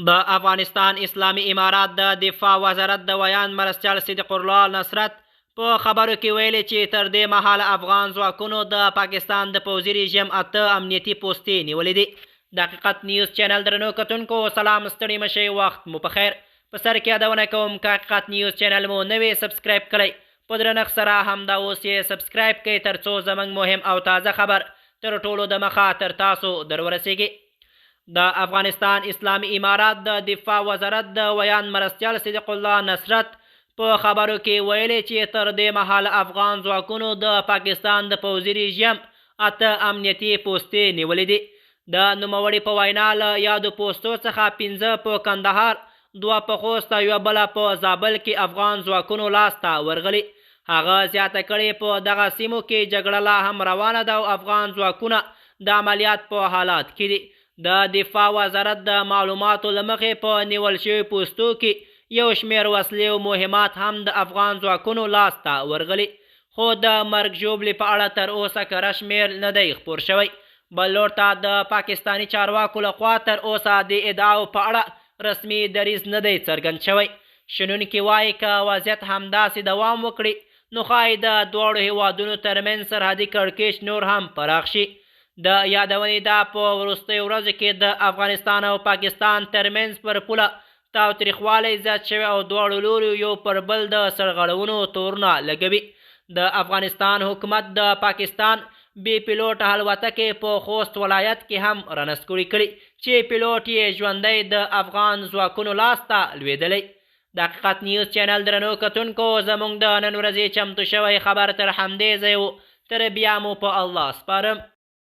د افغانستان اسلامي امارات د دفاع وزارت د ویاند مرستیال صدیق الله نصرت په خبرو کې ویلي چې تر دې مهاله افغان ځواکونو د پاکستان د پوځي رژیم 8 امنیتي پوستې نیولې دي. د حقیقت نیوز چینل درنو کتونکو سلام، ستړي مه شئ، وخت مو په خیر. په سر کې یادونه کوم که حقیقت نیوز چینل مو نوی subscribe کړئ، په درنښت سره همدا اوس یې subscribe کړئ ترڅو زموږ مهم او تازه خبر تر ټولو د مخه تر تاسو در ورسیږي. د افغانستان اسلامي امارات د دفاع وزارت د ویاند مرستیال صدیق الله نصرت په خبرو کې ویلي چې تر دې مهاله افغان ځواکونو د پاکستان د پوځي رژیم 8 امنیتي پوستې نیولې دي. د نوموړي په وینا له یادو پوستو څخه 5 په کندهار، 2 په خوست او یوه بله په زابل کې افغان ځواکونو لاسته ورغلي. هغه زیاته کړې په دغه سیمو کې جګړه لا هم روانه ده او افغان ځواکونه د عملیات په حالات کې دي. د دفاع وزارت د معلوماتو له مخې په نیول شوي پوستو کې یو شمېر وسلې او مهمات هم د افغان ځواکونو لاسته ورغلي، خو د مرګ ژوبلې په اړه تر اوسه کره شمېر نه دی خپور شوی. بل لور ته د پاکستاني چارواکو لخوا تر اوسه د ادعاو په اړه رسمي دریځ نه دی څرګند شوی. شنونکي وایي که وضعیت همداسې دوام وکړي نو ښایي د دواړو هیوادونو ترمنځ سرحدي کړکېچ نور هم پراخ شي. د یادونې ده په وروستیو ورځو کې د افغانستان او پاکستان ترمنځ پر پوله تاوتریخوالی زیات شوی او دواړو لوریو یو پر بل د سرغړونو تورونه لګوي. د افغانستان حکومت د پاکستان بې پیلوټه الوتکې په خوست ولایت کې هم رانسکورې کړي چې پیلوټ یې ژوندی د افغان ځواکونو لاسته لوېدلی. د حقیقت نیوز چینل درنو کتونکو زموږ د نن ورځې چمتو شوی خبر تر همدې ځای و. تر بیا مو په الله سپارم.